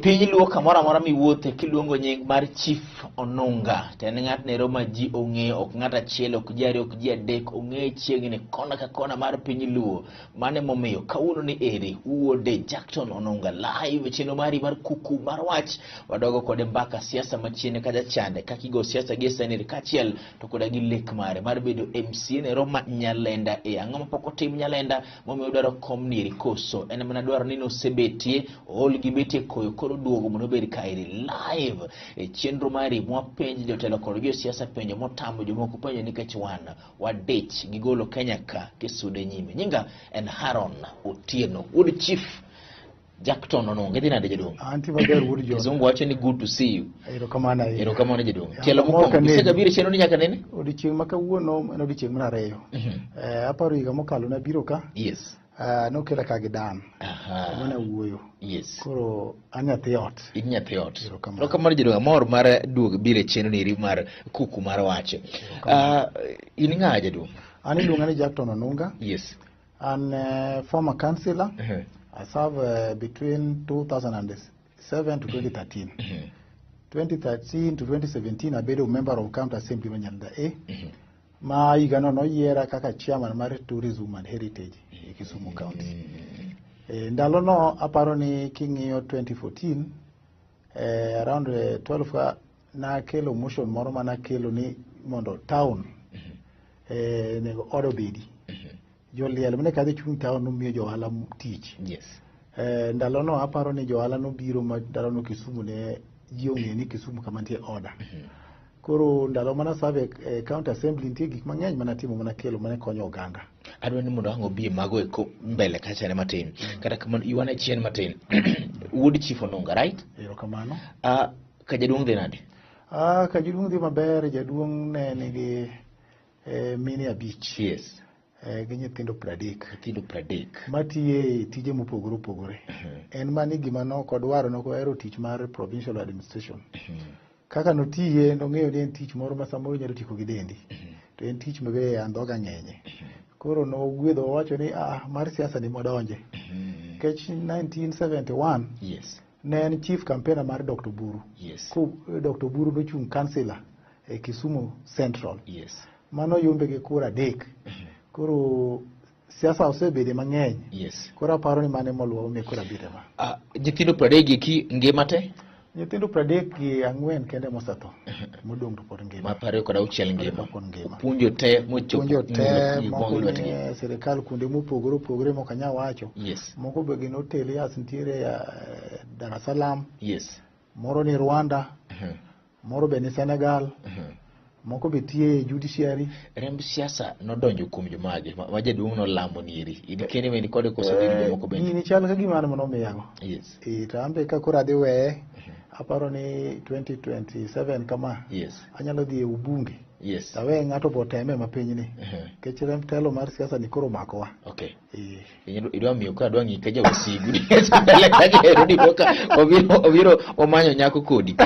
Piny Luo kamoro amora miwuothe kiluongo nying mar Chief Onunga to en ng'atno ero ma ji ong'eyo, ok ng'at achiel, ok ji ariyo, ok ji adek, ong'eye chiegni kona ka kona mar piny Luo. Mano emomiyo kawuono ni eri wuode Jackton Onunga live e chenro mari mar kuku mar wach. Wadogo kode mbaka siasa machien kacha chande kaka igo siasa gi sani kaachiel to koda gi lek mare mar bedo MCA nero ma Nyalenda e ang'o mapok otim Nyalenda momiyo odwaro kom ni eri koso en mana dwaro ni nosebetie ool gi betie koyo koro duogo mondo obed kaeri live e chenro mari mwapenjo jotelo kod josiasa penjo motamo jomoko penjo nikech wan wadich gi golo Kenya ka kisude nyime. Nyinga en Haron Otieno wuod Chief Jackton Onunga. Idhi nade jaduong'? Anti maber wuod Jona. Kizungu wacho ni good to see you. Erokamano ahinya. Erokamano jaduong'. Ya, Tielo mor mokwongo kaneni. isega biro e chenro ni nyaka nene? Odiochieng' ma kawuono en odiochieng' mar ariyo. Aparo higa mokalo nabiro ka. Yes. Nokela ka gi Dan. Aha. Ema nawuoyo. Yes. Koro an nyathi ot. In nyathi ot. Erokamano. Erokamano jaduong', amor mar duogo biro e chenro ni mar kuku mar wach. In ng'a jaduong'? An iluonga ni Jackton Onunga. Yes. An former councillor. I served between 2007 to 2013. 2013 to 2017 abedo member of county assembly ma Nyalenda A. Ma higano noyiera kaka chairman mar tourism and heritage e Kisumu County. Ndalono aparo ni king'iyo 2014 around 12 ka nakelo motion moro manakelo ni mondo town nego order obedi. Joliel mane kadho e chuny town nomiyo jo ohala tich. Ndalono aparo ni jo ohala nobiro ma ndalono Kisumu ne ji ong'eyo ni Kisumu kama nitie order. Koro ndalo mana serve e county assembly nitie gik mang'eny manatimo manakelo mane konyo oganda. Adwa ni mondo ang' obi e mago eko mbele kacha ne matin. Kata kamano iwane chien matin. Wuod Chief Onunga, right? Erokamano. Ka jaduong' dhi nade? Ka jaduong' dhi maber, jaduong' ne nigi mine 5. Yes. Gi nyithindo 30. Nyithindo 30. Matiye e tije mopogore opogore. En mani gima nok odwaro, nok ohero tich mar provincial administration. Kaka notiye, nong'eyo ni en tich moro ma samoro inyalo tieko gi dendi. To en tich ma be andhoga ng'enye. Koro nogwedho owacho ni mar siasa ni modonje. Nikech 1971 Yes. ne en chief campaigner mar Dr. Oburu. Yes. Ko Dr. Oburu nochung' councillor e Kisumu Central. Yes. Mano yombe gi kura 3. Koro siasa osebede mang'eny. Yes. Koro aparo ni mane moluwo omiyo koro abiro ma. Nyithindo 30 gi ki ngima te? Nyithindo 34 kende mosetho. Modong' to pod ngima. Ma 26 ngima. Pod ngima. Puonjo te mochopo. Puonjo te, moko moko nie sirikal kuonde mopogore opogore mok anyal wacho. Yes. Moko be gin hoteliers nitiere Dar es Salaam. Yes. Moro ni Rwanda. Moro be ni Senegal. Moko be tiye e judiciary. Remb siasa nodonjo kuom jomage ma jaduong' nolamo nieri. In kende ma in kode koso gin jomoko bende? Gini chal ka gima an ema nomiyago. Yes. To an be ka koro adhi weye, aparo ni 2027 kama. Yes. Anyalo dhi e ubunge. Yes. Awe ng'ato bo teme ma piny ni. Nikech remb telo mar siasa ni koro omakowa. Okay. Idwa miyo ka adwa ng'i ka jawasigu. Mbele ka jahero ni boka obiro omanyo nyako kodi.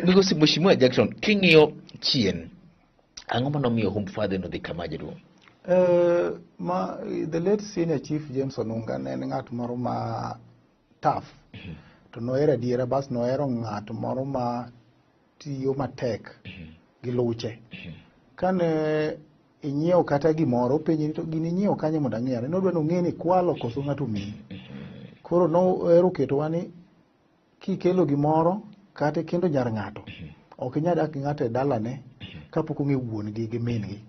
Migosi Mheshimiwa Jackson, king'iyo chien, ang'o mane omiyo humb father nodhi kama jaduong'? Ma, the late senior chief James Onunga ne en ng'at moro ma tough. To nohero adiera, bas nohero ng'at moro ma tiyo matek gi luche. Kane inyiewo kata gimoro, openji ni to gini inyiewo kanye mondo ang'iew? Nodwa ni ong'e ni kwalo koso ng'ato omiyi. Koro nohero ketowa ni kikelo gimoro kata ikendo nyar ng'ato, ok inyal dak gi ng'ato e dalane kapok ong'e wuon gi gi min gi.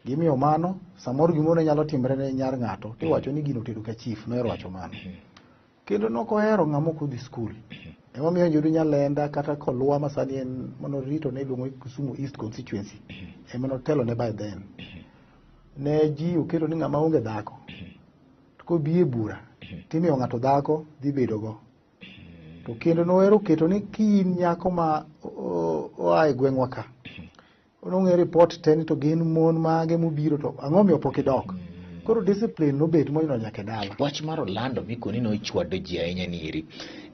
Gimiyo mano, samoro gimoro ne nyalo timre ne nyar ng'ato, tiwacho ni gino otedo ka chief, nohero wacho mano. Kendo nok ohero ng'ama ok odhi skul. Emomiyo yudo Nyalenda kata Kolwa ma sani en manorito ne iluongo ni Kisumu East Constituency. Ema notelo ne by then. Ne ji oketo ni ng'ama onge dhako. To kobi e bura, timiyo ng'ato dhako dhi bedo go. To kendo nohero keto ni ki in nyako ma oa e gweng'wa ka, onong'e report te ni to gin mon mage mobiro to ang'o miyo pok idok. Koro discipline nobet moyudo nyaka e dala. Wach mar Orlando mikoni nochwado ji ahinya nieri,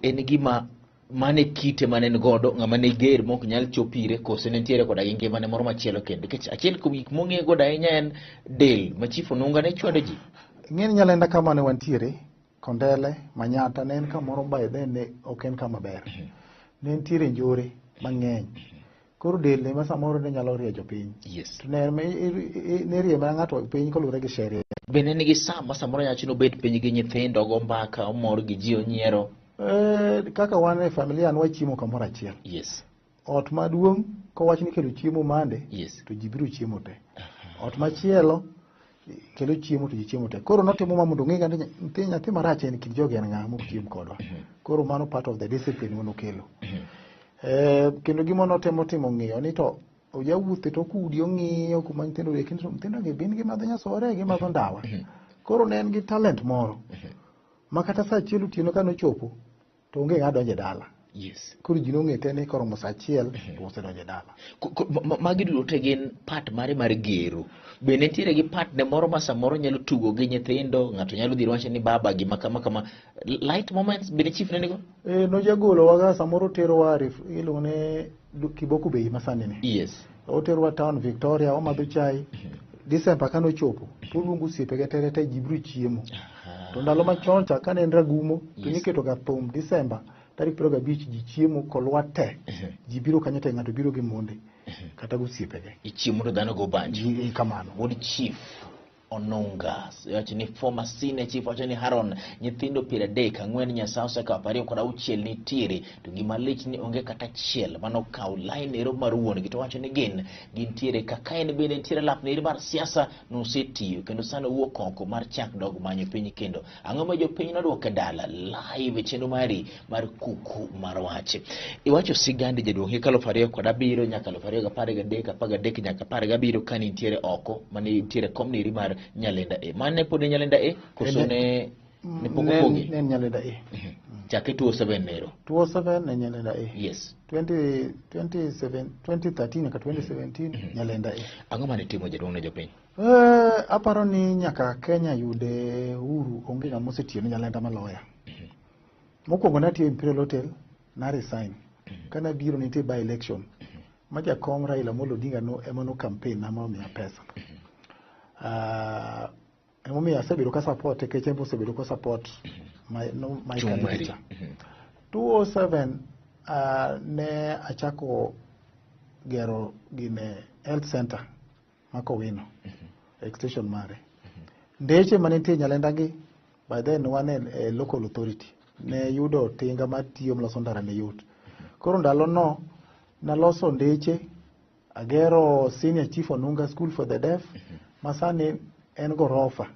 en gima mane kite mane en godo, ng'ama ne ger mok nyal chopo ire, kose ne nitiere koda gi ngimane moro machielo kendo. Nikech achiel kuom gik mong'e godo ahinya en del ma Chief Onunga ne chwado ji. Ing'e ni Nyalenda kama ne wantiere, Kondele, Manyata ne en kamoro by then ne ok en kama ber. Ne nitiere njore mang'eny. Koro del ne ma samoro ne nyalo riejo piny. To ne ne rie mana ng'ato piny koluwore gi sheria. Bende nigi sa ma samoro nyacho nobet piny gi nyithindo ogo mbaka omor gi ji onyiero. Kaka wan e familia ne wachiemo kamoro achiel. Ot maduong' kowach ni kelo chiemo mande, to ji biro chiemo te. Ot machielo kelo chiemo to ji chiemo te. Koro notimo ma mondo ong'e ni nyathi marach en kind jogi en ng'a mok chiem kodwa. Koro mano part of the discipline manokelo. Kendo gima notemo timo ng'iyo ni to ojawuotho e tok udi ong'iyo kuma nyithindo odake ni to nyithindo gi bin gimadho nyasore gimadho ndawa. Koro ne en gi talent moro ma kata saa achiel otieno ka nochopo to onge ng'a donjo e dala. Koro ji nong'e te ni koromo saa achiel to osedonjo e dala. Magi duto te gin part mare mar gero. Bende nitiere gi part ne moro ma samoro nyalo tugo gi nyithindo, ng'ato nyalo dhi wacho ni baba gima kama kama. Light moments bende chief ne nigo? Nojagolowaga samoro oterowa iluongo ni Kiboko Bay ma sani ni. Oterowa town Victoria, wamadho chai. December kane ochopo, to oluongo osiepege tere te ji biro chiemo. To ndalo machon cha kane en Ragumo, to niketo ga thum December tarik 25 ji chiemo kolwa te. Ji biro kanyo te, ng'ato biro gi monde kata gi osiepege. Ichiemo to dhano go banjo. Ji kamano. Wuod chief Onunga, wacho ni former senior chief wacho ni Haron, nyithindo 34 Nyasaye osekawo 26 nitiere, to gima lich ni onge kata achiel manokawo line ero mar wuon gi, to wacho ni gin gintiere kaka en bende nitiere lap neri mar siasa nosetiyo kendo sani owuok oko mar chak dog manyo piny kendo. Ang'o ma jopiny nodwoke dala live e chenro mari mar kuku mar wach. Iwacho sigandi jaduong' higa 2007 nyaka 2013, 13 nyaka 17 ka nitiere oko mane nitiere kom niri mar Nyalenda A. Mane pod e Nyalenda A koso ne pok opogi? Ne Nyalenda A. Chake 2007 nero. 2007 ne Nyalenda A. 2013 nyaka 2017 Nyalenda A. Ang'o mane timo jaduong' ne jopiny? Aparo ni nyaka Kenya yude uhuru onge ng'ama osetiyo ne Nyalenda maloya. Mokwongo natiyo Imperial Hotel, na resign. Kana biro nitie by election. Ma jakom Raila Amolo Odinga no ema no campaign na ma omiya pesa. Emomiyo asebedo ka support nikech en be osebedo ka support my Chung' mari. candidature. 2007 ne achako gero gine health center ma Kowino, extension mare. Ndeche mane nitie Nyalenda gi, by then wan e local authority, ne yudo tinga mar tiyo mloso ndara ne yot. Koro ndalo no naloso ndeche, agero Senior Chief Onunga School for the Deaf, ma sani en gorofa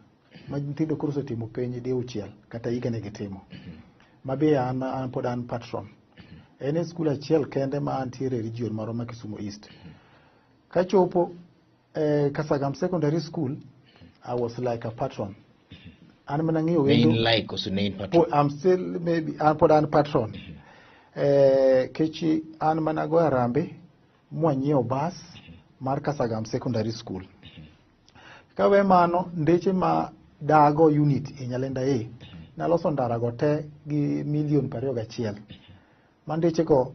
ma nyithindo koro osetimo penj diuchiel kata higa ne gitimo. Ma be an pod an patron. En e skul achiel kende ma antiere e region marwa ma Kisumu East. Kachopo Kasagam Secondary School, I was like a patron. An mana ng'iyo Ne in wendo. like koso ne in patron? I'm still maybe an pod an patron. Kechi an mana goyo arambe mwanyiewo bus mar Kasagam Secondary School. Kawe mano ndeche ma dago unit e Nyalenda A, naloso ndara go te gi milion 21. Ma ndeche go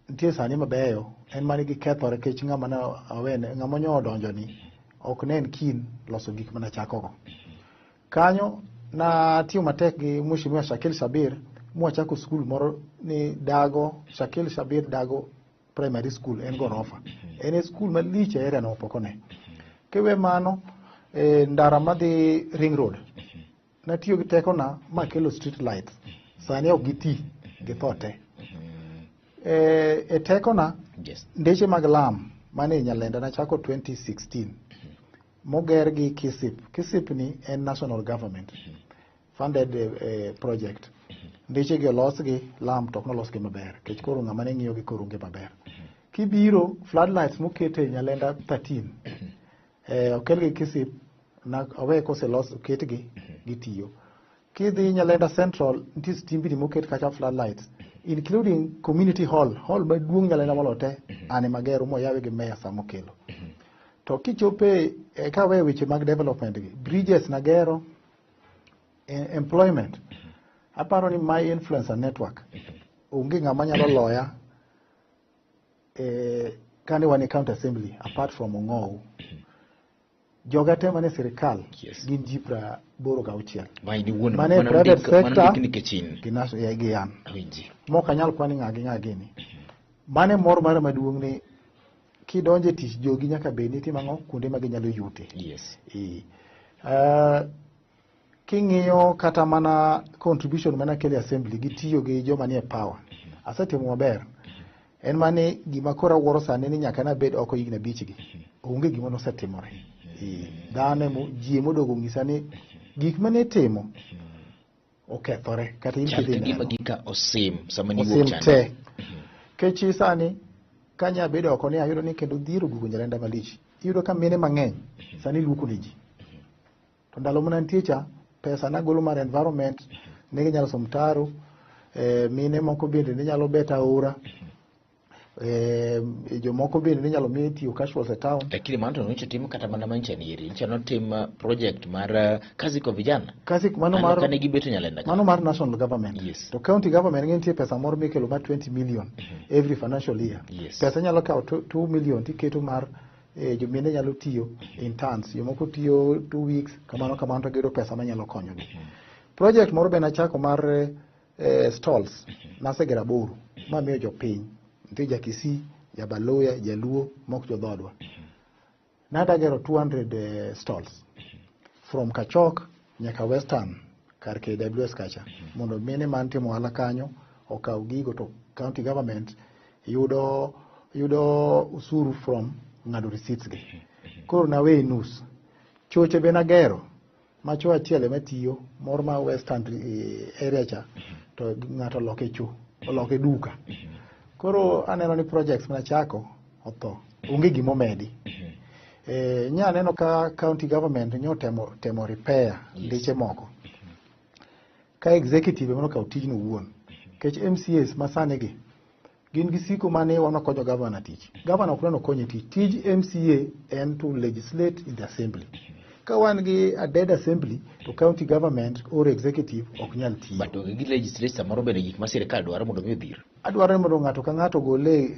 nitie sani mabeyo, en mane gikethore kech ng'ama ne awene, ng'ama nyo odonjo ni ok ne en keen loso gik mane achakogo. Kanyo natiyo matek gi Mheshimiwa Shakil Shabir mwachako skul moro ni Dago, Shakil Shabir Dago Primary School, en gorofa. En e skul malich e area no pok one. Kiwe mano, ndara madhi Ring Road, natiyo gi tekona makelo street lights. Sani ok giti, githo te. E tekona, ndeche mag lam mane Nyalenda nachako 2016 moger gi KISIP. KISIP ni en national government funded project. Ndeche gi olos gi lam to ok nolos gi maber, nikech koro ng'ama ne ng'iyo gi koro onge maber. Kibiro floodlights mokete e Nyalenda 13, okel gi KISIP, na owe koselos oketgi gitiyo. Kidhi Nyalenda Central, nitie stimbni moket kacha floodlights, including community hall, hall maduong' Nyalenda moloyo te, an ema agero moyawe gi meya sama okelo. To kichope, kawe weche mag development gi, bridges nagero, employment, aparo ni my influencer network, onge ng'ama nyalo loya, kane wan e county assembly, apart from Ong'ow. Joga te mane sirikal Yes. gin ji 86. Ma in iwuon Mane mano private ndik- mano sector ndik nikech in. gi gi an. Awinji. Mok anyal kwani ng'a gi ng'a gini. Mane mor mara maduong' ni kidonjo e tich jogi nyaka bed ni itimo ang'o kuonde ma ginyalo yute. Yes. Ee. King'iyo kata mana contribution mana kelo e assembly gi tiyo gi joma nie power. Asetimo maber. En mani gima koro awuoro sani ni nyaka nabed oko higni 5 gi. Onge gima nosetimore. Ee. Dhano emo ji emodogo ng'isa ni gik mane itimo okethore kata in Chal kidhi ka gima neno. gika osim sama niwuok Osim chande. te. Kechi sani kanya bedo oko ni ayudo ni kendo dhier oduogo Nyalenda malich. Iyudo ka mine mang'eny sani luoko ne ji. To ndalo mana nitie cha, pesa nagolo mar environment, ne ginyalo somo mtaro, mine moko bende ne nyalo beto aora, jomoko bende ne nyalo mi tiyo casuals e town. Lakini mano to nyocha tim kata mana mancha nieri. Nyocha notim project mar kazi kwa vijana. Kazi mano Mano mar kane gibeto Nyalenda ka. Mano mar national government. Yes. To county government ng'e nitie pesa moro mikelo mar 20 million every financial year. Yes. Pesa nyalo kawo 2 million tiketo mar jomine nyalo tiyo in terms, jomoko tiyo 2 weeks, kamano kamano to giyudo pesa manyalo konyogi. Project moro be nachako mar stalls, nasegero 8 mamiyo jopiny, nitie ja Kisii, ja Baluya, Jaluo, mok jodhodwa. Nadagero 200 stalls from Kachok nyaka Western kar KWS kacha mondo mine man timo ohala kanyo okaw gigo to county government yudo usuru from ng'ado receipts gi. Koro nawe nus. Choche be nagero ma cho achiel ema tiyo moro ma Western area cha to ng'ato oloke cho, oloke duka. Koro aneno ni projects manachako otho, onge gima omedi. Nya aneno ka county government nyo temo repair ndeche moko. Ka executive ema nokawo tijno owuon. Nikech MCAs masani gi gin gi siko mane wanokonyo governor tich. Governor ok dwa nokonye tich. Tij MCA en to legislate in the assembly. Ka wan gi a dead assembly to county government or executive ok nyal tiyo. But onge gi legislate samoro bende gik ma sirikal dwaro mondo mi odhir. Adwaro ni mondo ng'ato ka ng'ato ogole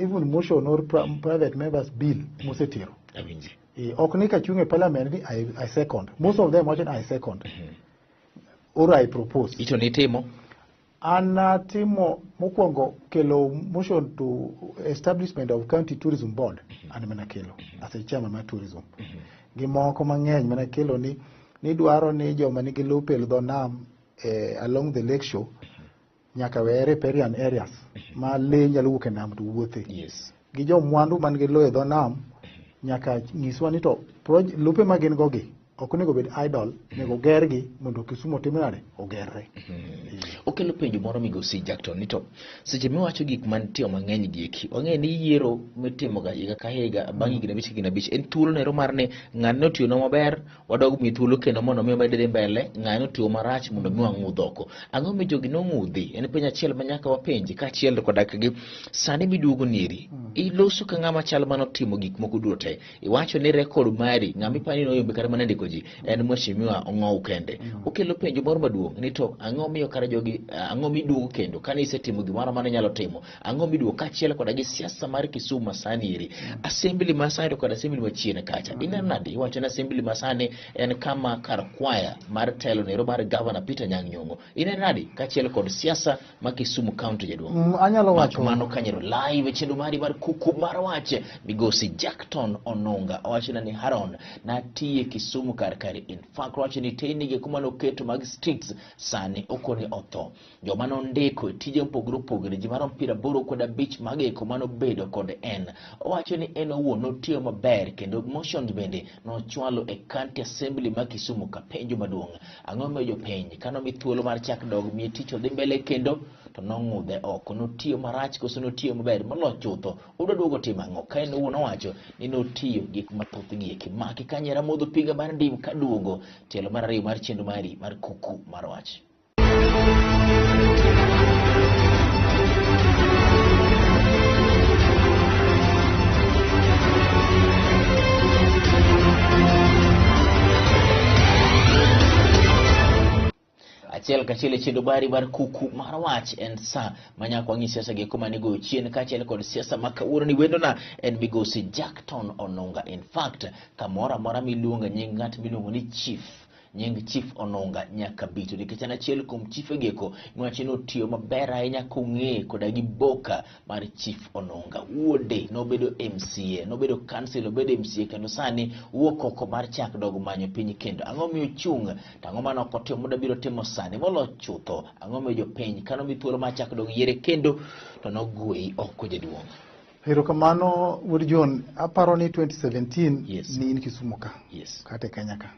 even motion or private members bill mosetero. Awinji. Ok ni kachung' e parliament ni I second. Most of them wacho ni I second. Or I propose. Ito nitimo? An natimo mokwongo kelo motion to establishment of county tourism board. An mana kelo as a chairman mar tourism. Gi moko mang'eny mana kelo ni nidwaro ni joma nigi lope e dho nam along the lake shore nyaka we riparian areas ma lee nyalo wuok e nam to wuothe. Yes. Gi jo mwandu man gi lowo e dho nam nyaka nyiswa ni to lope ma gin go gi ok onego bed idle, onego gergi mondo Kisumu otim nade? Ogerre. Okelo penjo moro migosi Jackton ni to seche miwacho gik mantie mang'eny gi eki, wang'eyo ni yiero mitimo ga higa ka higa bang' higni 5 higni 5 en thuolo nero mar ni ng'ani notiyonwa maber, wadog miye thuolo kendo mondo mi omed dhi mbele, ng'ani notiyo marach mondo mi wang'udh oko. Ang'o mi jogi nong'udhi? En penjo achiel ma nyaka wapenji kaachiel koda gi sani miduogo nieri. Iloso ka ng'ama chal manotimo gik moko duto te. Iwacho ni rekod mari, ng'ama ipani noyombe kata mana ndiko ji, en mheshimiwa Ong'ow kende. Okelo penjo moro maduong' ni to ang'o miyo kara jogi, ang'o miduogo kendo kane isetimo gimoro mane inyalo timo? Ang'o miduogo kaachiel koda gi siasa mar Kisumu masani eri? Assembly masani to kod assembly machien kacha. Ineno nade? Iwacho ni assembly masani en kama kar kwaya mar telo nero mar Governor Peter Anyang' Nyong'o. Ineno nade kaachiel kod siasa ma Kisumu County jaduong'? Anyalo wacho mano kanyero live e chenro mari mar kuku mar wach. Migosi Jackton Onunga owacho ni Haron natiye Kisumu kar kare. In fact owacho ni teyni gi kuma noketo mag streets sani okoni otho. Joma nondiko e tije mopogore opogore ji marom 85 mageko manobedo kod en. Owacho ni en owuon notiyo maber kendo motions bende nochwalo e county assembly ma Kisumu ka penjo maduong'. Ang'o momiyo jopiny kanomi thuolo mar chak dog miye tich odhi mbele kendo to nong'udhe oko. Notiyo marach koso notiyo maber moloyo chutho. Odwa duogo timo ang'o? Ka en owuon owacho ni notiyo gik mathoth gi eki. Maki kanyera modho piga mar ndim kaduogo tielo mar 2 mar chenro mari mar kuku mar wach. Achiel kachiel e chenro mari mar kuku mar wach en sa ma nyaka wang'i siasa gi kuma nigoyo chien kaachiel kod siasa ma kawuono ni wendona en migosi Jackton Onunga. In fact, kamoro amora miluongo nying ng'at miluongo ni Chief, nying Chief Onunga nyaka bi, to nikech en achiel kuom chife geko niwach ni otiyo maber ahinya kong'e koda gi boka mar Chief Onunga. Wuode nobedo MCA, nobedo council, obedo MCA kendo sani wuok oko mar chak dog manyo piny kendo. Ang'o miyo ochung' to ang'o mane ok otimo mondo biro timo sani molo chutho? Ang'o miyo jopiny kano mi thuolo mar chak dog yiere kendo to nogweyi oko jaduong'? Erokamano wuod John, aparo ni 2017 Yes. ni in Kisumu ka. Yes. Kata e Kenya ka.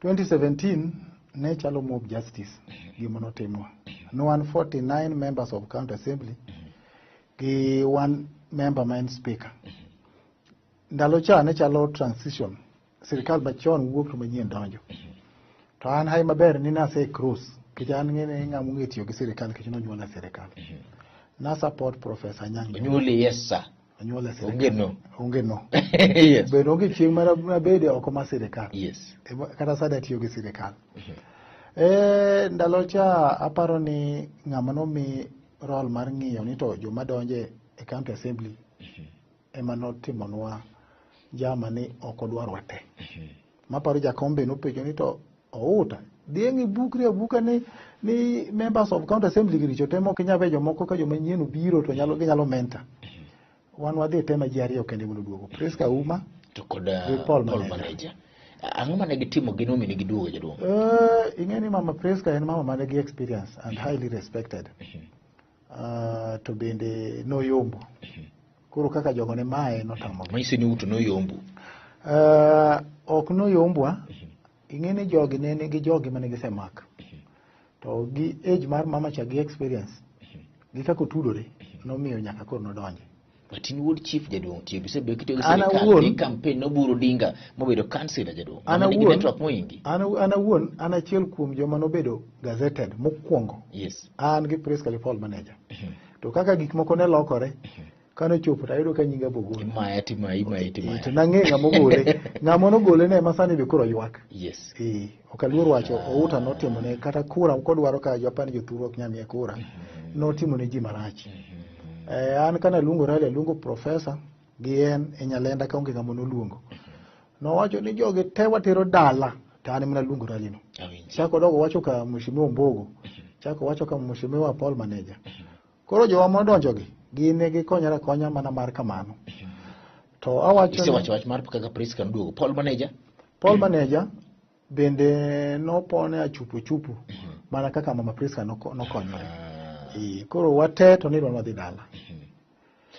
2017 ne chalo mob justice gima notimwa. Ne wan 49 members of county assembly gi one member ma en speaker. Ndalo cha ne chalo transition. Sirikal machon wuok to manyien donjo. To an hai maber ni nase cross nikech an ng'ene ng'ama ong'e tiyo gi sirikal nikech nonyuola e sirikal. Na support Professor Anyang' Nyong'o. Onyuoli yes sir. Onyuola e sirikal. Onge no. Onge no. Yes. Bende onge chieng' mana nabede oko mar sirikal. Yes. Kata sani atiyo gi sirikal. E, ndalo cha aparo ni ng'ama nomi role mar ng'iyo ni to joma donje e county assembly ema notimonwa njama ni ok odwarwa te. Maparo jakom be nopenjo ni to outa dhi ng'i bukri abuka ni members of county assembly gi richo te mok inyal we jomoko ka joma nyien obiro to nyalo ginyalo mentor. Wan wadhi tema ji ariyo kende mondo oduogo. Priska Auma to kod gi Paul Paul Manager. Manager. Ang'o mane gitimo gin momiyo ne giduogo jaduong'? Ing'e ni mama Priska en mama mane gi experience and highly respected. To bende noyombo. Koro kaka jogo ne maye notamogi. Manyiso ni uto noyombu. Ok noyombwa. Ing'e ni jogi ne nigi jogi mane gisemak. To gi age mar mama cha gi experience gi kaka otudore nomiyo nyaka koro nodonje. But in wuod chief jaduong' tiyo gisebedo kitiyo gi An sirikal awuon ni campaign noburo Odinga mobedo councillor jaduong'. An Mama nigi awuon network moingi. An awuon an achiel kuom joma nobedo gazetted mokwongo. Yes. An gi Priska gi Paul Manager. To kaka gik moko ne lokore, kane ochopo to ayudo ka nyinga bogol. Imaya timaya imaya timaya. To nang'e ng'ama ogole. Ng'ama nogole ne ema sani be koro ywak. Yes. Ok aluor wacho Outa notimone kata kura kodwaro ka jopani jothuru ok nyal miye kura. Notimo ne ji marach. An kane aluongo rally aluongo professor gi en e Nyalenda ka onge ng'ama noluongo. Nowacho ni jogi te watero dala to an ema naluongo rally no. Awinji. Chako dogo wacho ka Mheshimiwa Ombogo. Chako wacho ka Mheshimiwa Paul Manager. Koro jowa modonjo gi gin ne gikonyore akonya mana mar kamano. To awacho ni Isewacho wach mar kaka Priska noduogo. Paul Manager. Paul Manager bende nopone achupu chupu mana kaka mama Priska nokonyore. Koro wate to nidwa wadhi dala.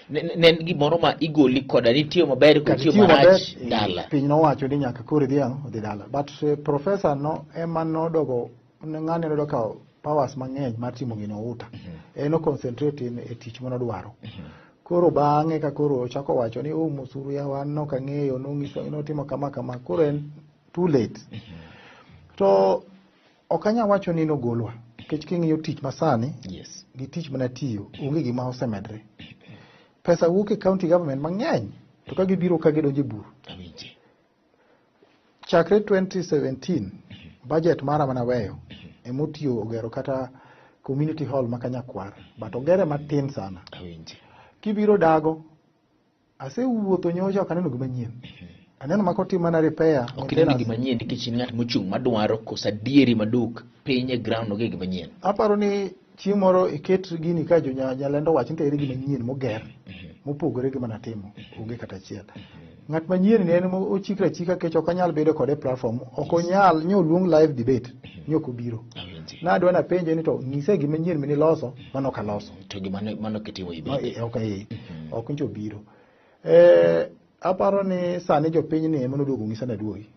Ne en gimoro ma igoli koda nitiyo maber kod tiyo marach dala. Piny nowacho ni nyaka koro idhi ang'o odhi dala. But professor no ema nodogo ng'ane nodo kawo powers mang'eny mar timo gino Outa. En o concentrate e tich manodwaro. Koro bang'e ka koro ochako wacho ni oh mosuru yawa an nok ang'eyo nong'iso notimo kama kama koro en too late. To ok anyal wacho ni nogolwa nikech king'iyo tich masani Yes. gi tich manatiyo onge gima osemedre. Pesa wuok e county government mang'eny to ka gibiro ka gidonjo e bur. Awinji. Chakre 2017 budget mara manaweyo emotiyo ogero kata community hall ma Kanyakwar but ogere matin sana. Awinji. Kibiro dago asewuotho nyocha ok aneno gima nyien. Aneno ma kotim mana repair. Ok ineno gima nyien nikech in ng'at mochung' madwaro koso adieri maduk piny e ground onge gima nyien. Aparo ni chieng' moro iket gini ka jo Nyalenda owach ni to ere gima nyien moger mopogore gi manatimo onge kata achiel. Ng'at manyien ni en ochikre achika kech ok anyal bedo kode e platform ok onyal nyo oluong live debate ni ok obiro. Nadwa napenje ni to nyise gima nyien miniloso mano ok aloso. To gima mano kitimo ibende. Ok ok ncho obiro. Aparo ni sani jopiny ni ema noduogo ng'isa ni aduogi.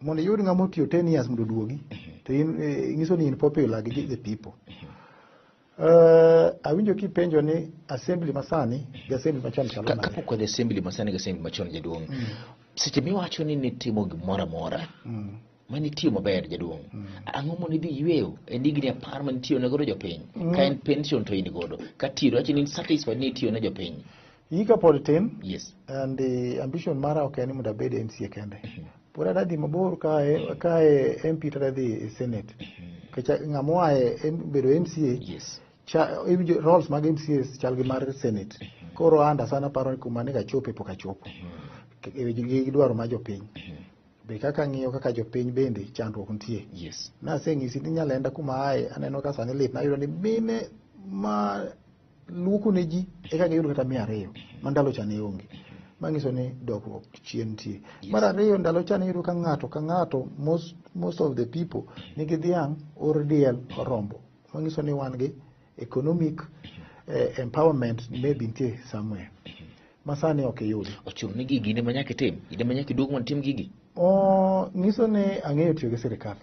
Mondo iyud ng'ama otiyo 10 years mondo oduogi to in nyiso ni in popular gi the people. Awinjo kipenjo ni assembly masani gi assembly machon chalo nade? Kapok wadhi assembly masani gi assembly machon jaduong'. Seche miwacho ni nitimo gimoro amora manitiyo maber jaduong'. Ang'o mondo idhi yweyo e higni 10 manitiyo ne godo jopiny? Ka en pension to in godo. Ka tiyo wacho ni in satisfied ni itiyo ne jopiny. Hika pod tin. Yes. And the ambition mara ok en ni mondo abed MCA kende. Pod adhi mabor kae MP to adhi e Senate. Nikech ng'ama oa e bedo MCA Yes. cha, iwinjo roles mag MCAs chal gi mar Senate. Koro anda sana paro ni kuma onego achope pok achopo. Gi dwaro mar jopiny. Be kaka ng'iyo kaka jopiny bende chandruok nitie. Yes. Naseng'isi ni Nyalenda kuma aye aneno ka sani lit nayudo ni mine ma luoko ne ji eka giyud kata 200 ma ndalo cha ne onge. Manyiso ni dogruok chien nitie. Mar ariyo ndalo cha iyudo ka ng'ato ka ng'ato most of the people nigi dhiang' or diel or rombo. Manyiso ni wan gi economic empowerment maybe nitie somewhere. Ma sani ok iyudi. Ochuno ni gigi in ema nyaka itim. In ema nyaka iduog mondo itim gigi. Nyiso ni ang'eyo tiyo gi sirikal.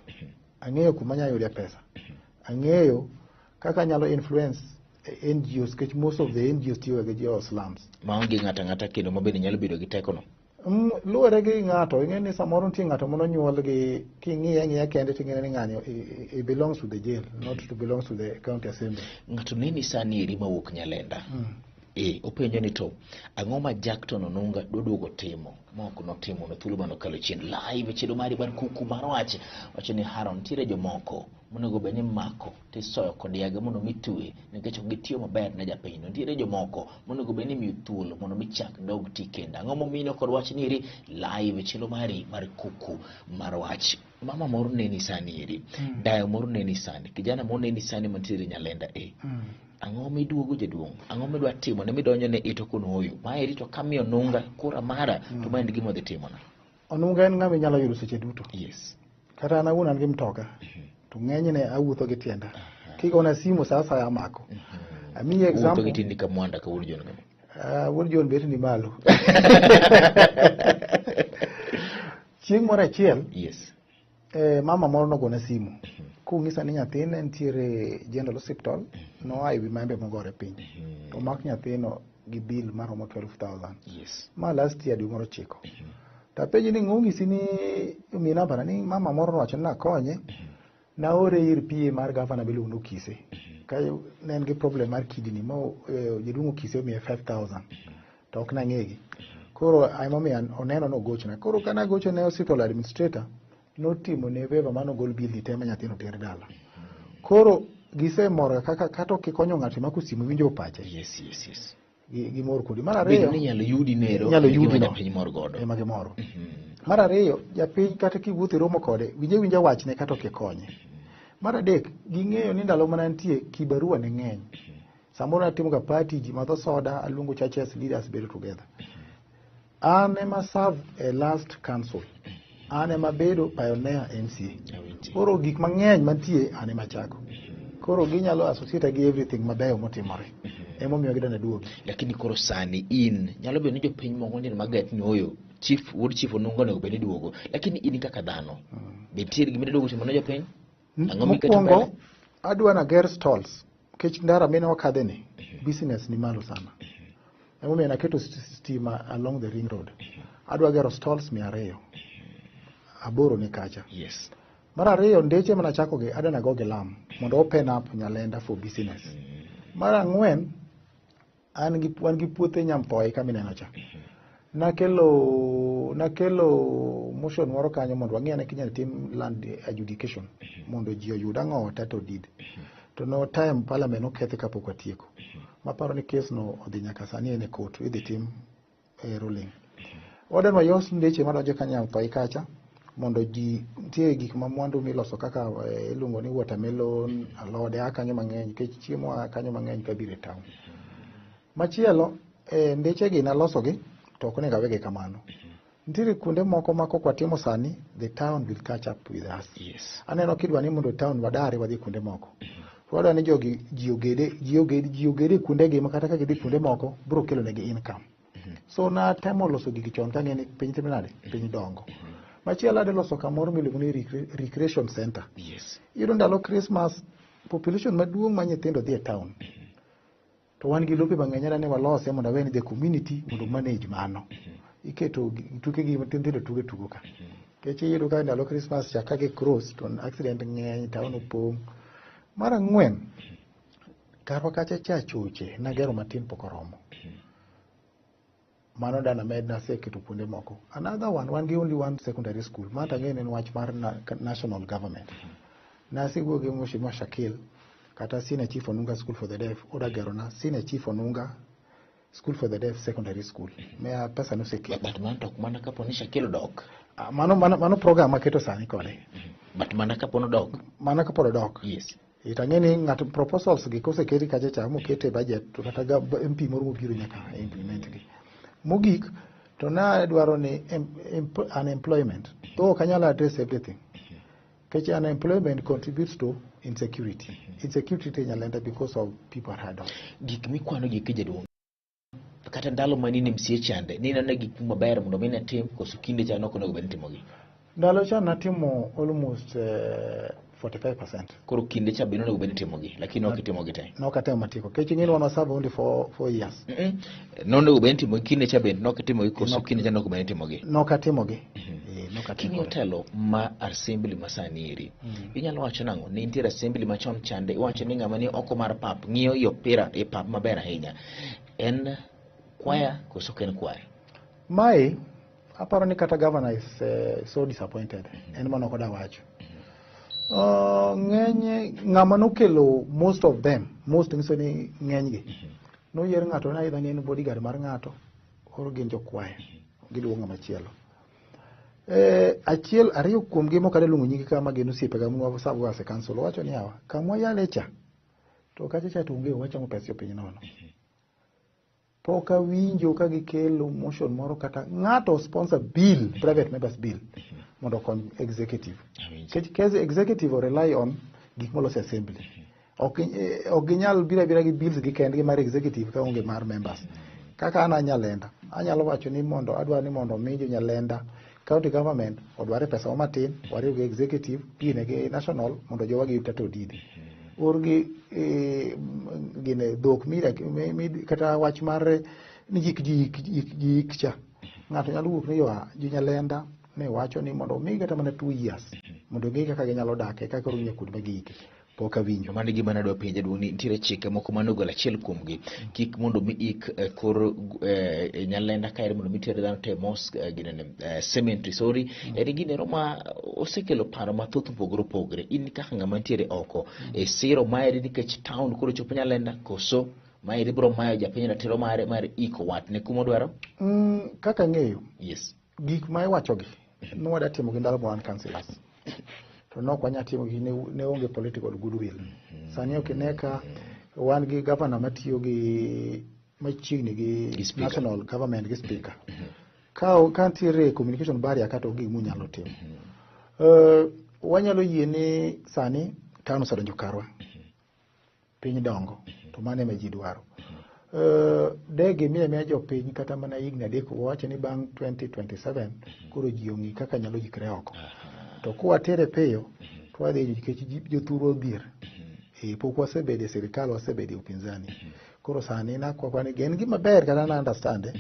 Ang'eyo kuma anyalo yude pesa. Ang'eyo kaka anyalo influence NGOs nikech most of the NGOs tiyo gi jo slums. Maonge ng'ato ang'ata kendo ma bende nyalo bedo gi tekono. Luwore gi ng'ato, ing'e ni samoro nitie ng'ato manonyuol gi king'iye ang'iya kende ting'e ni ng'ani he belongs to the jail, not to belongs to the county assembly. Ng'ato neni sani eri mawuok Nyalenda. Openjo ni to ang'o ma Jackton Onunga dwa duogo timo ma ok notimo no thuolo manokalo chien live e chiedo mari mar kuku mar wach wacho ni Haron nitiere jomoko monego bed ni mako tisoyo kod yage mondo mi twe nikech ok gitiyo maber ne japiny no. Nitiere jomoko monego bed ni imiyo thuolo mondo mi chak dog ti kendo. Ang'o momino kod wach ni eri live e chiedo mari mar kuku mar wach. Mama moro neni sani eri, dayo moro neni sani, kijana moro neni sani mantiere Nyalenda e. Ang'o miduogo jaduong'? Ang'o midwa timo ne midonjo ne ito kono oyo? Maeri to kamiyo Onunga kura mara to ma en gima odhi timona. Onunga en ng'ama inyalo yudo seche duto. Yes. Kata an awuon an gi mtoka, to ng'enyne awuotho gi tienda. Kigona simu sa asaya amako. Amiyi Wuotho example. gi tiendi ka mwanda ka wuod John kama. Wuod John bet ni malo. Chieng' moro achiel, Yes. Mama moro nogona simu kong'isa ni nyathine nitiere General Hospital noa e wi maembe mogore piny. To omak nyathino gi bill maromo 12,000. Yes. Ma last year dwe mar 9. To apenje ni ng'o ong'isi ni omiyi nambana ni mama moro nowacho ni nakonye. Naore ir PA mar gavana miluongo ni Okise. Ka ne en gi problem mar kidney ma jaduong' Okise omiye 5000. To ok nang'egi. Koro emomiyo oneno nogochona. Koro ka nagocho ne hospital administrator, notimo ne favor manogol bill ni te ma nyathino ter dala. Koro gisemoro kaka kata ok ikonyo ng'ato imako simu iwinjo pache. Yes. Gimor kodi. Mar Bedo ariyo, ni inyalo yudi nero Inyalo en gima yudi no. japiny mor godo. Ema gimoro. Mar ariyo, japiny kata kiwuotho iromo kode, winje winja wachne kata ok ikonye. Mar adek, ging'eyo ni ndalo mana nitie kibarua ne ng'eny. Samoro natimo ga party, ji madho soda, aluongo churches leaders bedo together. An ema serve e last council. An ema bedo pioneer MCA. Awinji. Koro gik mang'eny mantie an ema chako. Koro ginyalo associate gi everything mabeyo motimore. Emomiyo gidwa naduogi. Lakini koro sani in nyalo bedo ni jopiny moko nitiere maget ni oyo chief wuod chief Onunga onego bed ni duogo. Lakini in kaka dhano, be nitiere gima iduogo timo ne jopiny? Ang'o miketo Mokwongo, mbele? adwa nager stalls. Nikech ndara mine wakadhe ni, business ni malo sana. Emomiyo naketo stima along the ring road. Adwa gero stalls 200. 8 ni kacha. Yes. Mar ariyo, ndeche manachako gi adwa nago gi lam mondo open up Nyalenda for business. Mar ang'wen, an gi wan gi puothe Nyamthoe kama ineno cha. Nakelo motion moro kanyo mondo wang'i ane kinyalo tim land adjudication mondo ji oyud ang'o title deed. To no time parliament nokethi kapok watieko. Maparo ni case no odhi nyaka sani en e court idhi tim ruling. Wadwa ni wayos ndeche madonjo ka Nyamthoe kacha mondo ji nitie gik ma mwandu miloso kaka iluongo ni watermelon, alode a kanyo mang'eny nikech chiemo a kanyo mang'eny kabiro e town. Machielo, ndeche gi naloso gi to ok onego awegi kamano. Nitiere kuonde moko ma kok watimo sani, the town will catch up with us. Yes. Aneno kidwa ni mondo town wadare wadhi kuonde moko. Wadwa ni jogi ji ogede ji oged ji ogede kuonde gi ma kata ka gidhi kuonde moko biro kelo negi income. So natemo loso gigi chon kang'e ni piny timo nade? Piny dongo. Machielo adwa loso kamoro miluongo ni recreation center. Yes. Iyudo ndalo Christmas population maduong' ma nyithindo dhi e town. To wan gi lope mang'eny adwa ni walose mondo awe ni the community mondo manage mano. Iketo tuke gi nyithindo tuge tugo ka. Nikech iyudo ka ndalo Christmas cha ka gi cross to accident ng'eny, town opong'. Mar ang'wen, karwa kacha cha choche nagero matin pok oromo. Mano dana med naseketo kuonde moko. Another one, wan gi only one secondary school. Ma to ang'eyo ni en wach mar national government. Nasewuoyo gi Mheshimiwa Shakil kata Senior Chief Onunga School for the Deaf oda gerona Senior Chief Onunga School for the Deaf Secondary School. Miya pesa noseketo. But mano to ok mana kapo ni Shakil odok. Ah, mano program maketo sani kode. But mana kapo ni odok. Mano kapod odok. Yes. It ang'e ni ng'ato proposals gi koseketi kacha cha mokete e budget to kata MP moro mobiro nyaka implement gi. Mogik to nadwaro ni unemployment. Though ok anyal address everything. Nikech unemployment contributes to insecurity. Insecurity to Nyalenda because of people are hard off. Gik mikwano gi jaduong'. Kata ndalo ma nine MCA chande, nineno gik maber mondo mi ne tim koso kinde cha nok onego bed ni itimogi. Ndalo cha natimo almost 45%. Koro kinde cha bende onego bed ni itimogi, lakini ok itimogi te. Nok atemo matieko. Nikech ing'e ni wan waserve only for 4 years. Nonego bed ni itimogi kinde cha bende nok itimogi koso kinde cha nok bed ni itimogi. Nok atimogi. Eh, nok King'iyo atimogi. telo ma assembly masani eri, inyalo wacho nang'o? Ne nitiere assembly machon chande, iwacho ni ng'ama ni oko mar pap ng'iyo i opira e pap maber ahinya. En kwaya koso ok en kwaya? Mae aparo ni kata governor is so disappointed. En mano ok oda wacho. Ng'eny ng'ama nokelo most of them, most nyiso ni ng'enygi. Noyier ng'ato ne either ni en bodyguard mar ng'ato or gin jokwaya. Giluwo ng'ama chielo. Achiel ariyo kuomgi mok adwa luongo nying ka ma gin osiepega mwa serve as a council wacho ni yawa kamwa yale cha to kacha cha to onge wachamo pes jopiny nono. Pok awinjo ka gikelo motion moro kata ng'ato sponsor bill, private members bill mondo okony executive. Awinjo. Nikech executive o rely on gik molos e assembly. Ok ginyal biro abira gi bills gi kendgi mar executive ka onge mar members. Kaka an a Nyalenda, anyalo wacho ni mondo adwaro ni mondo omi jo Nyalenda county government odware pesa mo matin wariw gi executive gine gi national mondo jowa giyud title deed. Or gi gine dhok kata wach mar ni yik ji yik ji yik cha. Ng'ato nyalo wuok ni jo Nyalenda ne wacho ni mondo omigi kata mana 2 years mondo ging'e kaka ginyalo dak eka koro ginya kuonde ma giike. Pok awinjo. Mano e gima nadwa penjo jaduong' ni nitiere chike moko mane ogol achiel kuomgi kik mondo mi ik kor Nyalenda kaeri mondo mi ter dhano te mosque ginene cemetery, sorry, en ginero ma osekelo paro mathoth mopogore opogore. In kaka ng'ama nitiere oko e siro maeri nikech town koro chopo Nyalenda koso maeri biro mayo japiny ratiro mare mar iko watne kuma odwaro? Kaka ang'eyo gik ma iwachogi nwada timo gi ndalo ma wan councillors to nok wanya timo gi ne onge political goodwill. Sani ok ine ka wan gi governor matiyo gi machiegni Gi gi speaker. National government gi speaker. Ka nitiere communication barrier kata onge gima unyalo timo. Wanyalo yie ni sani town osedonjo karwa. Piny dongo to mano ema ji dwaro. De gimiyo amiya jopiny kata mana higni 3 wawacho ni bang' 2027 koro ji ong'i kaka nyalo yikre oko. To kwatere piyo to wadhi nikech jothurwa odhier. Pok wasebedo e sirikal, wasebedo e upinzani. Koro sani nakwakwa ni en gima ber kata na understand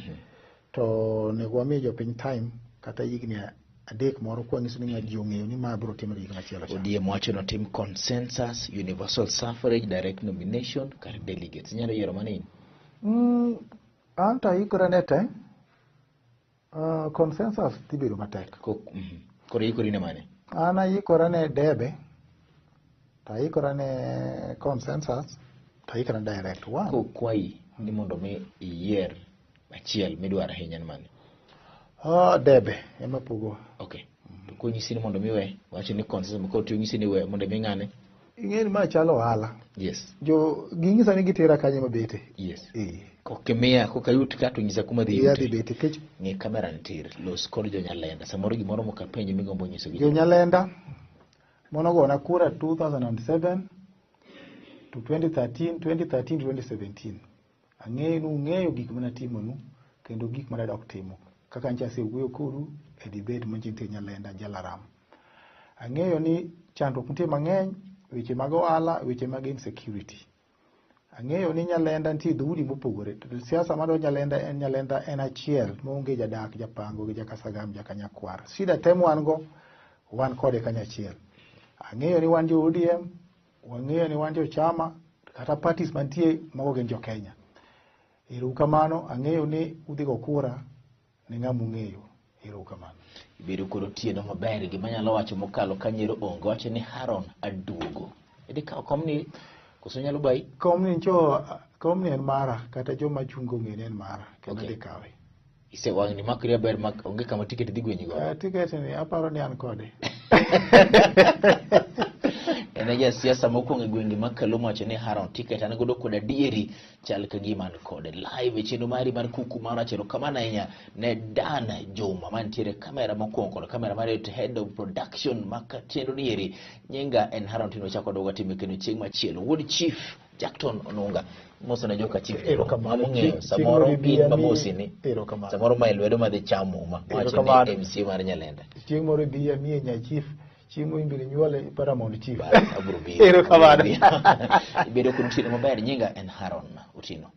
to onego wami jopiny time kata higni 3 moro kwanyiso ni ji ong'eyo ni ma biro timore higa machielo cha. ODM wacho notim consensus, universal suffrage, direct nomination kar delegates. Inyalo yiero mane in? An to aikora ne te. Consensus dhi bedo matek. Koro ikori ne mane? An aikora ne debe, to aikora ne consensus, to aikora ne direct one. Kokwayi ni mondo mi iyier achiel midwaro ahinya en mane? Debe ema pogowa. Okay. To konyisi ni mondo mi we, wacho ni consensus koro tinyisi ni we mondo mi ng'ane? Ing'e ni ma chalo ohala. Jo ging'isa ni gitera kanye mabete. Eh. Kokimiya kokayut ka to nyisa kuma dhi Iya dhi yute. bete kech Ng'i kamera nitir, los kod jo Nyalenda. Samoro gimoro mokapenji migombo nyisogi. Jo Nyalenda monogona kura 2007 to 2013, 2013 to 2017. Ang'eyo ni ung'eyo gik manatimonu kendo gik manadok timo. Kaka ncha asewuoyo kodu e debate mantie Nyalenda Jalaram. Ang'eyo ni chandruok nitie mang'eny, weche mag ohala, weche mag insecurity. Ang'eyo ni Nyalenda nitie dhoudi mopogore. To siasa madwa Nyalenda en Nyalenda en achiel maonge jadak, japango gi jakasagam, jakanyakwar. Shida te mwan go, wan kode kanyachiel. Ang'eyo ni wan jo ODM, wang'eyo ni wan jo chama, kata parties mantie mago gin jo Kenya. Ero kamano, ang'eyo ni udhi go kura ne ng'ama ung'eyo. Ero kamano. Ibedo kod otieno maber. Gima anyalo wacho mokalo kanyiero onge. Wacho ni Haron aduogo. Idhi kawo komni koso nyalo bayi? Komni ncho, komni en mara, kata joma chungo ong'e ni en mara, kendo adhi kawe. Isewang'ni makri maber mak onge kama tiket dhi gwenyi godo. Tiket ni aparo ni an kode. En e jasiasa mokwongo e gwenge mag Kaluma wacho ni Haron tiket an godo kod adieri chal ka gima an kode live e chenro mari mar kuku mar wach. Erokamano ahinya ne Dan Juma mantiere kamera mokwongo kod kamera mar head of production ma chenro ni eri. Nyinga en Haron Tino, chako doga time kendo chieng' machielo. Wuod Chief Jackton Onunga moso ne joka Chief Erokamano. Mong'eyo Chieng' samoro moro ibi in ami- mamosi ni Erokamano. samoro ma e lwedo madhi chamo muma wacho ni Erokamano. MC mar Nyalenda. Chieng' moro ibi amiye nya chief, chieng' moro ibiro nyuole Paramount Chief. Bas, abiro biro. Erokamano. Ibedo kod otieno maber. Nyinga en Haron Otieno.